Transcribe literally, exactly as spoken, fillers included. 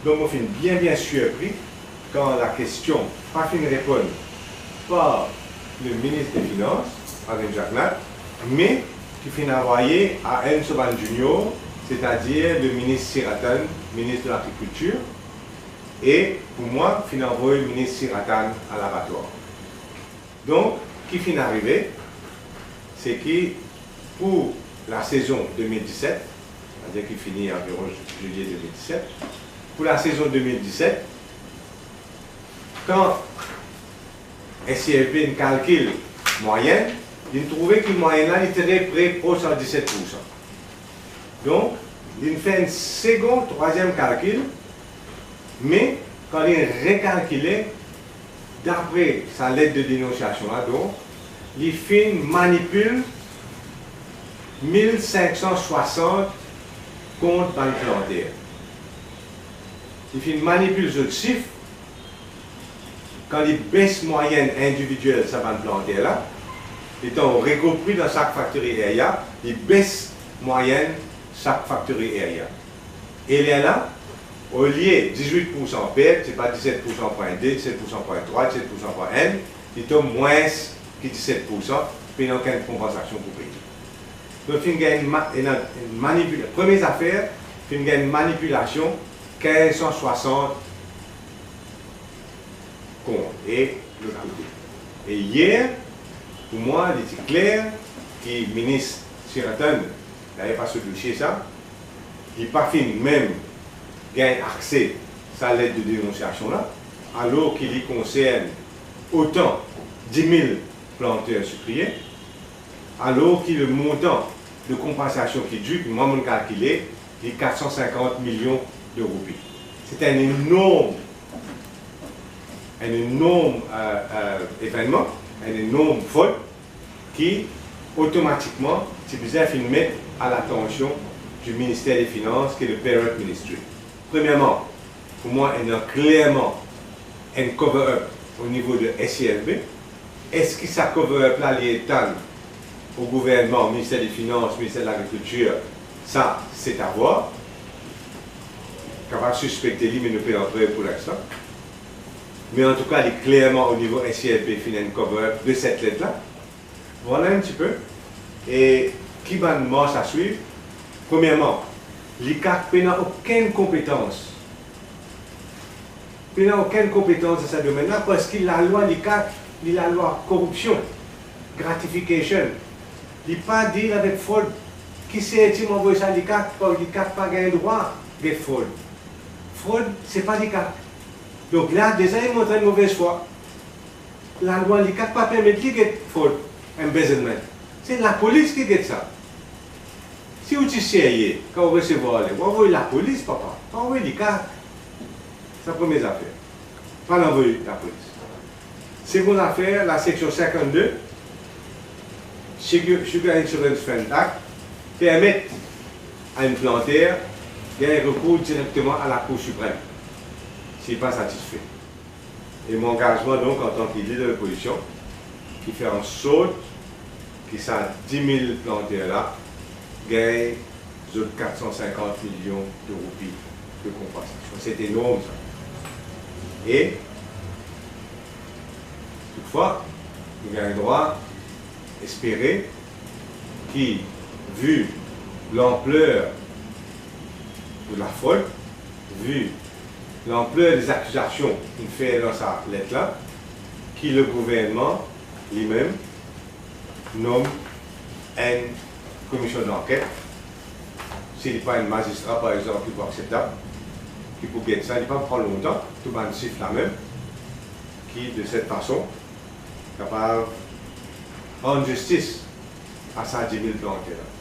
Donk, mo finn bien, bien sirpri kan lakestion pa finn reponn par le minis de Finans, Alim Jakhnath, me ki finn anvoye a enn so bann junior, setadir le minis Sir Hatton, minis de Lagrikiltir, e pou mwa, finn anvoy minis Sir Hatton a labatwar. Donk, ki finn arive, se ki pou lasezon de mil diset, setadir ki fini anviron zilie de mil diset, pou lasezon de mil diset, kan S I F B inn kalkil mwayenn, li trouve ki mwayenn la, li ti pre pros ar diset poursan. Donk, li fer enn segon, trwaziem kalkil, me kan li rekalkile, dapre sa let de denonsiasion la, donk, li finn manipil mil sink san swasant kont bann planter. Li finn manipil zot sif, kan li bes mwayenn individiel sa bann planter la, letan ou regroup li dan sak factory area, li bes mwayenn sak factory area. E lerla, olie dizwit poursan pert, se pa diset poursan pwin de, diset poursan pwin trwa, diset poursan pwin enn, li tom mwins ki diset poursan, pena okenn konpansasion pou peye. Donk, finn gagn ma-, ena enn manipila-, premie zafer, finn gagn manipilasion kinz san swasant kont e lot kote. E yer, pou mwa, li ti kler ki minis Sir Hatton, dayer pa so dosie sa, li pa finn mem gagn akse sa let de denonsiasion la, alor ki li konsern otan di mil planter sikriye, alor ki le montan de konpansasion ki di, mwa, mo'nn kalkile, li kat san sinkant milion de roupi. Se enn enorm, enn enorm, euh, euh, evennman, enn enorm fot ki otomatikman ti bizin finn met a latansion di Minister de Finans, ki le Parent Ministry. Premierman, pou mwa, ena klerman enn cover-up o nivo de S I F B. Eski sa cover-up la, li etann o gouvernman, Minister de Finans, Minister de Lagrikiltir? Sa, se a vwar. Kapav sispekte li, me nou pena prev pou linstan. Me antouka, li klerman o nivo S I F B finn enn cover-up de set let la. Vwala enn tipe. E ki bann mars a swiv? Premierman, l'ICAC pena okenn konpetans. Pena okenn konpetans dan sa domenn la, parski lalwa l'ICAC, li lalwa koripsion, gratification. Li pa deal avek frod. Ki serti mo avoy sa l'ICAC, parski l'ICAC pa gagn drwa get frod. Frod, se pa l'ICAC. Donk la, deza, li montre enn movez fwa. Lalwa l'ICAC pa permet li get frod, embezzlement. Se lapolis ki get sa. Si ou ti serye, kan ou resevwar ler, ou avoy lapolis, papa, pa avoy l'ICAC. Sa premie zafer. Pa avoy lapolis. Segonn zafer, laseksion sinkant-de, Sugar, Sugar Insurance Fund Act, permet a enn planter gagn rekour direkteman a Lakour Siprem, si li pa satisfe. E mo angazman, donk, antan ki lider lopozision, ki fer ansort ki sa di mil planter la gagn zot kat san sinkant milion de roupi de konpansasion. Se enorm, sa. E, toutfwa, nou gagn drwa espere ki, vi lanpler de lafrod, vi lanpler de zakizasion ki fer dan sa let la, ki le gouvernman limem nom enn komision danket, si li pa enn mazistra, par exanp, ki pou akseptab, ki pou get sa, li pa pran lontan, tou bann sif la mem, ki, de set fason, kapav rann zistis a sa di mil planter la.